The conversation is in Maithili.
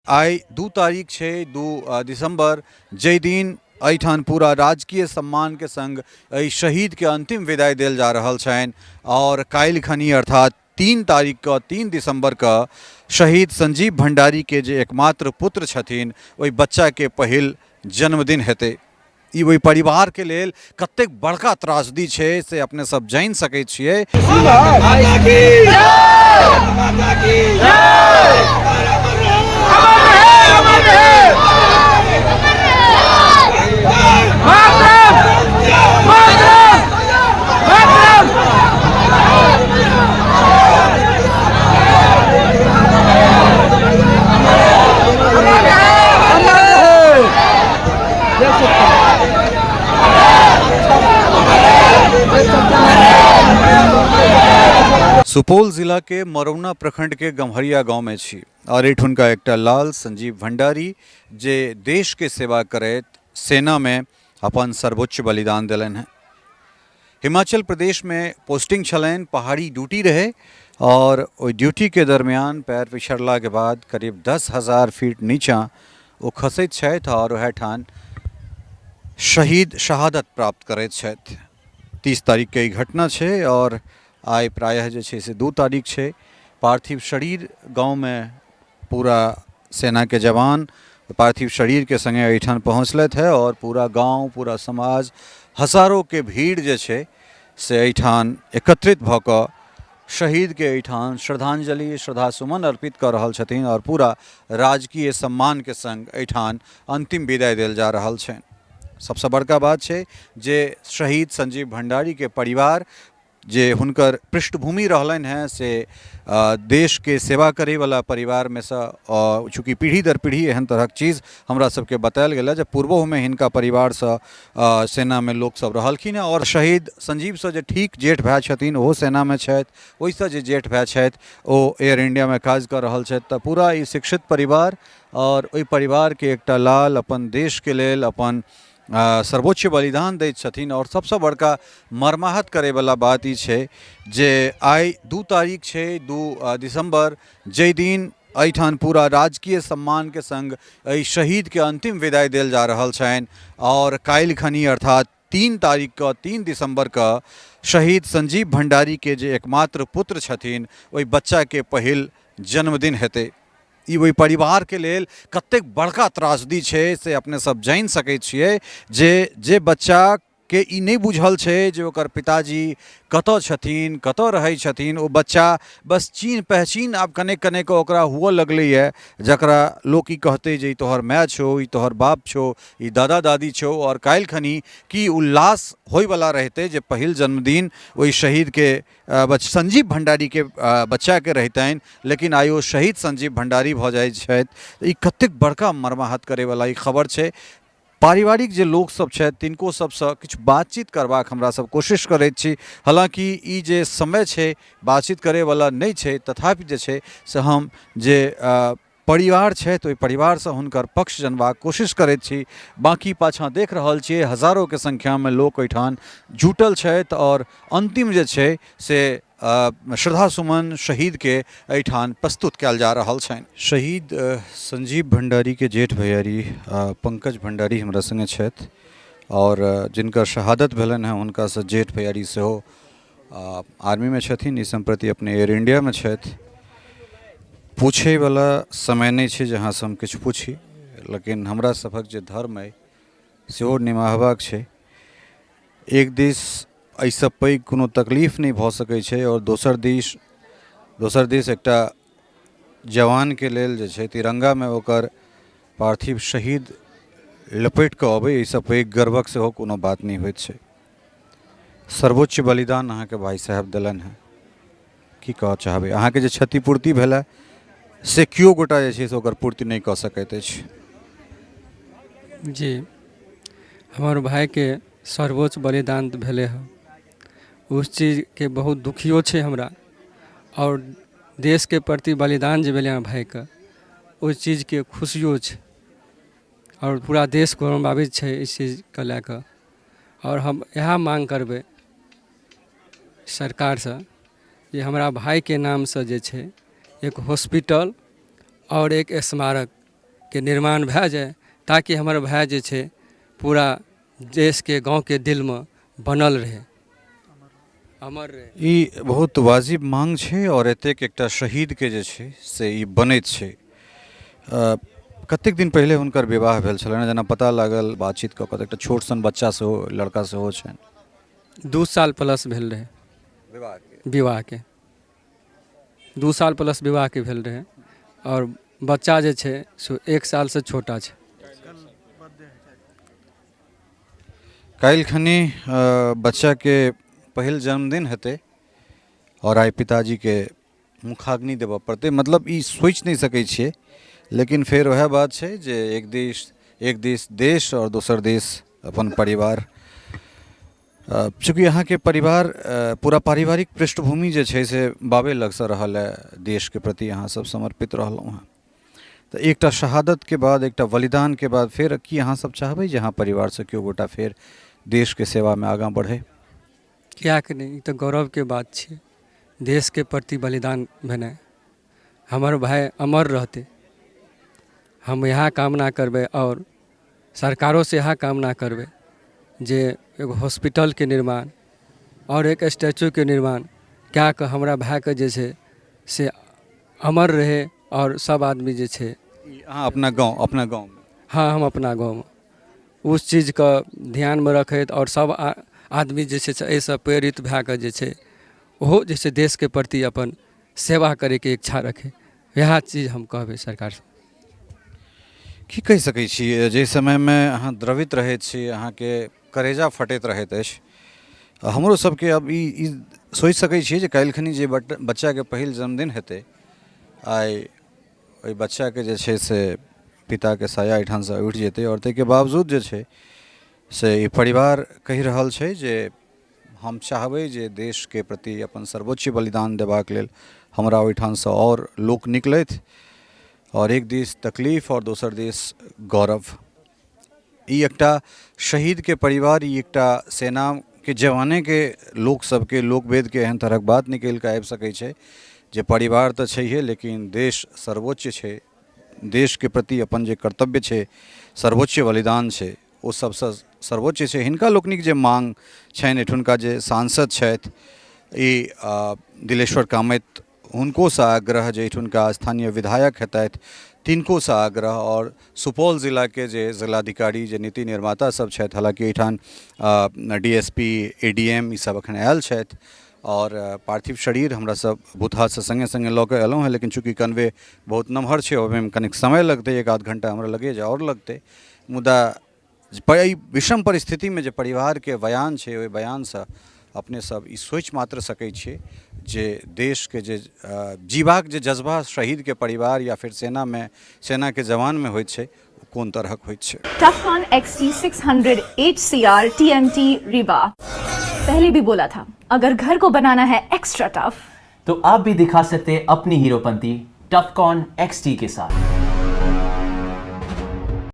आइ 2 तारीख छै, 2 दिसंबर, जाहि दिन एहिठाम पूरा राजकीय सम्मानके संग एहि शहीदके अंतिम विदाई देल जा रहल छनि और काल्हि खनी अर्थात 3 तारीखके 3 दिसंबरके शहीद संजीव भंडारीके जे एकमात्र पुत्र छथिन ओहि बच्चाके पहिल जन्मदिन हेतै। ई ओहि परिवारके लेल कतेक बड़का त्रासदी छै से अपने सब जानि सकै छियै। सुपौल जिला के मरौना प्रखंड के गम्हरिया गांव में छी और एठुनका एकटा लाल संजीव भंडारी जे देश के सेवा करैत सेना में अपन सर्वोच्च बलिदान देलनि हैं। हिमाचल प्रदेश में पोस्टिंग छलनि, पहाड़ी ड्यूटी रहे और ओहि ड्यूटी के दरमियान पैर पिछड़ला के बाद करीब 10,000 फीट नीचा ओ खसैत छथि और वएह ठान शहीद शहादत प्राप्त करैत छथि। 30 तारीख के ई घटना छै और आइ प्रायः जे छै से 2 तारीख छै। पार्थिव शरीर गाँवमे पूरा सेना के जवान पार्थिव शरीर के संगे एहिठाम पहुँचलथि है और पूरा गाँव पूरा समाज हजारों के भीड़ जे छै से एहिठाम एकत्रित भऽ कऽ शहीद के एहिठाम श्रद्धांजलि श्रद्धा सुमन अर्पित कऽ रहल छथिन और पूरा राजकीय सम्मान के संग एहिठाम अंतिम विदाई देल जा रहल छनि। सबसँ बड़का बात छै जे शहीद संजीव भंडारी के परिवार जे हुनकर पृष्ठभूमि रहलनि हेँ से देशके सेवा करैवला परिवारमे सँ, चूँकि पीढ़ी दर पीढ़ी एहन तरहक चीज हमरा सबके बतायल गेल हँ जे पूर्वोमे हिनका परिवारसँ सेनामे लोकसब रहलखिन हेँ और शहीद संजीवसँ जे ठीक जेठ भाय छथिन ओहो सेनामे छथि, ओहिसँ जे जेठ भाय छथि ओ एयर इंडियामे काज कऽ रहल छथि। तऽ पूरा ई शिक्षित परिवार और ओहि परिवारके एकटा लाल अपन देशके लेल अपन सर्वोच्च बलिदान दैत छथिन। आओर सबसँ बड़का मर्माहत करैवला बात ई छै जे आइ 2 तारीख छै, 2 दिसंबर, जाहि दिन एहिठाम पूरा राजकीय सम्मानके संग एहि शहीदके अंतिम विदाई देल जा रहल छनि और काल्हि खनी अर्थात 3 तारीखके 3 दिसंबरके शहीद संजीव भंडारीके जे एकमात्र पुत्र छथिन ओहि बच्चाके पहिल जन्मदिन हेतै। ई ओहि परिवारके लेल कतेक बड़का त्रासदी छै से अपने सब जानि सकै छियै जे बच्चाके ई नहि बुझल छै जे ओकर पिताजी कतऽ छथिन, कतऽ रहै छथिन, ओ बच्चा बस चिन्ह पहचीन आब कने कने कऽ ओकरा हुअ लगलैए, जकरा लोक ई कहतै जे ई तोहर माय छौ, ई तोहर बाप छौ, ई दादा दादी छौ। आओर काल्हि खनी की उल्लास होइवला रहितै जे पहिल जन्मदिन ओहि शहीदके संजीव भंडारीके बच्चाके रहितनि, लेकिन आइ ओ शहीद संजीव भंडारी भऽ जाइ छथि। ई कतेक बड़का मर्माहत करैवला ई खबर छै। पारिवारिक जे लोकसब छथि तिनको सबसँ किछु बातचीत करबाक हमरा सब कोशिश करैत छी। हालाँकि ई जे समय छै बातचीत करैवला नहि छै, तथापि जे छै से हम जे परिवार छथि ओहि परिवारसँ हुनकर पक्ष जनबाक कोशिश करैत छी। बाँकी पाछाँ देख रहल छियै हजारोके संख्यामे लोक एहिठाम जुटल छथि और अन्तिम जे छै से श्रद्धा सुमन शहीदके एहिठाम प्रस्तुत कयल जा रहल छनि। शहीद संजीव भंडारीके जेठ भैयारी पंकज भंडारी हमरा सङ्गे छथि और जिनकर शहादत भेलनि हेँ हुनकासँ जेठ भैयारी सेहो आर्मीमे छथिन, ई सम्प्रति अपने एयर इंडियामे छथि। पूछैवला समय नहि छै जे अहाँसँ हम किछु पूछी, लेकिन हमरा सभक जे धर्म अइ सेहो निमाहबाक छै। एक दिस एहिसँ पैघ कोनो तकलीफ नहि भऽ सकै छै आओर दोसर दिस एकटा जवानके लेल जे छै तिरङ्गामे ओकर पार्थिव शहीद लपेटि कऽ अबै, एहिसँ पैघ गर्वक सेहो कोनो बात नहि होइत छै। सर्वोच्च बलिदान अहाँके भाइ साहेब देलनि हेँ, की कहऽ चाहबै? अहाँके जे क्षतिपूर्ति भेलै से केओ गोटा जे छै से ओकर पूर्ति नहि कऽ सकैत अछि। जी, हमर भाइके सर्वोच्च बलिदान भेलै हँ, उस चीजके बहुत दुखियो छै हमरा, आओर देशके प्रति बलिदान जे भेलै हमर भाइके ओहि चीजके खुशियो छै, आओर पूरा देश गौरवान्वित छै इस चीजके लए कऽ। आओर हम इएह माँग करबै सरकारसँ जे हमरा भाइके नामसँ जे छै एक हॉस्पिटल आओर एक स्मारक के निर्माण भए जाय ताकि हमर भाय जे छै पूरा देशके गाँवके दिलमे बनल रहै, अमर रहै। ई बहुत वाजिब मांग छै आओर एतेक एकटा शहीदके जे छै से ई बनैत छै। कतेक दिन पहिले हुनकर विवाह भेल छलनि? जेना पता लागल बातचीत कऽ कऽ तऽ एकटा छोट सन बच्चा सेहो, लड़का सेहो छनि। 2 साल प्लस भेल रहै विवाहके, 2 साल प्लस विवाहके भेल रहै आओर बच्चा जे छै से 1 सालसँ छोटा छै। काल्हि खनी बच्चाके पहिल जन्मदिन हेतै आओर आइ पिताजीके मुखाग्नि देबऽ पड़तै। मतलब ई सोचि नहि सकै छियै, लेकिन फेर वएह बात छै जे एक दिस देश आओर दोसर दिस अपन परिवार। चूँकि अहाँके परिवार पूरा पारिवारिक पृष्ठभूमि जे छै से बाबे लगसँ रहल हँ, देशके प्रति अहाँ सब समर्पित रहलहुँ हँ, तऽ एकटा शहादतके बाद, एकटा बलिदानके बाद फेर की अहाँ सब चाहबै जे अहाँ परिवारसँ केओ गोटा फेर देशके सेवामे आगाँ बढ़ै? किएक नहि, ई तऽ गौरवके बात छियै देशके प्रति बलिदान भेनाइ। हमर भाय अमर रहतै, हम इएह कामना करबै आओर सरकारोसँ इएह कामना करबै जे एगो हॉस्पिटलके निर्माण आओर एक स्टैचूके निर्माण कए कऽ हमरा भायके जे छै से अमर रहै आओर सब आदमी जे छै। ई अहाँ अपना गाँव, अपना गाँवमे? हँ, हम अपना गाँवमे उस चीजके ध्यानमे रखैत आओर सब आदमी जे छै से एहिसँ प्रेरित भए कऽ जे छै ओहो जे छै देशके प्रति अपन सेवा करैके इच्छा रखै, इएह चीज हम कहबै सरकारसँ। की कहि सकै छी जाहि समयमे अहाँ द्रवित रहैत छी, अहाँके करेजा फटैत रहैत अछि, हमरो सबके अब ई सोचि सकै छियै जे काल्हिखनी जे बच्चाके पहिल जन्मदिन हेतै, आइ ओहि बच्चाके जे छै से पिताके साया एहिठामसँ उठि जेतै आओर ताहिके बावजूद जे छै से ई परिवार कहि रहल छै जे हम चाहबै जे देशके प्रति अपन सर्वोच्च बलिदान देबाक लेल हमरा ओहिठामसँ आओर लोक निकलथि। आओर एक दिस तकलीफ आओर दोसर दिस गौरव। ई एकटा शहीदके परिवार, ई एकटा सेनाके जवानेके लोक सबके लोकवेदके एहन तरहक बात निकलि कऽ आबि सकै छै जे परिवार तऽ छैहे लेकिन देश सर्वोच्च छै, देशके प्रति अपन जे कर्तव्य छै, सर्वोच्च बलिदान छै, ओ सबसँ सर्वोच्च छै। हिनका लोकनिक जे मांग छनि, एहिठुनका जे सांसद छथि ई दिलेश्वर कामैत, हुनकोसँ आग्रह, जे एहिठुनका स्थानीय विधायक हेतथि तिनकोसँ आग्रह, आओर सुपौल जिलाके जे जिलाधिकारी जे नीति निर्माता सब छथि, हालाँकि एहिठाम D S P A D M ईसब एखन आयल छथि आओर पार्थिव शरीर हमरा सब भूतहासँ सङ्गे सङ्गे लऽ कऽ एलहुँ हँ, लेकिन चूँकि कन्वे बहुत नमहर छै, ओहिमे कनिक समय लगतै, एक आध घण्टा हमरा लगैए जे आओर लगतै, मुदा एहि विषम परिस्थितिमे जे परिवारके बयान छै ओहि बयानसँ अपने सब ई सोचि मात्र सकै छियै जे देशके जे जीबाक जे जज्बा शहीदके परिवार या फेर सेनामे सेनाके जवानमे होइत छै ओ कोन तरहक होइत छै। Tufcon XT600 HCR TMT Rewa। पहले भी बोला था, अगर घर को बनाना है एक्स्ट्रा टफ तो आप भी दिखा सकते हैं अपनी हीरोपंती टफकॉन XT के साथ।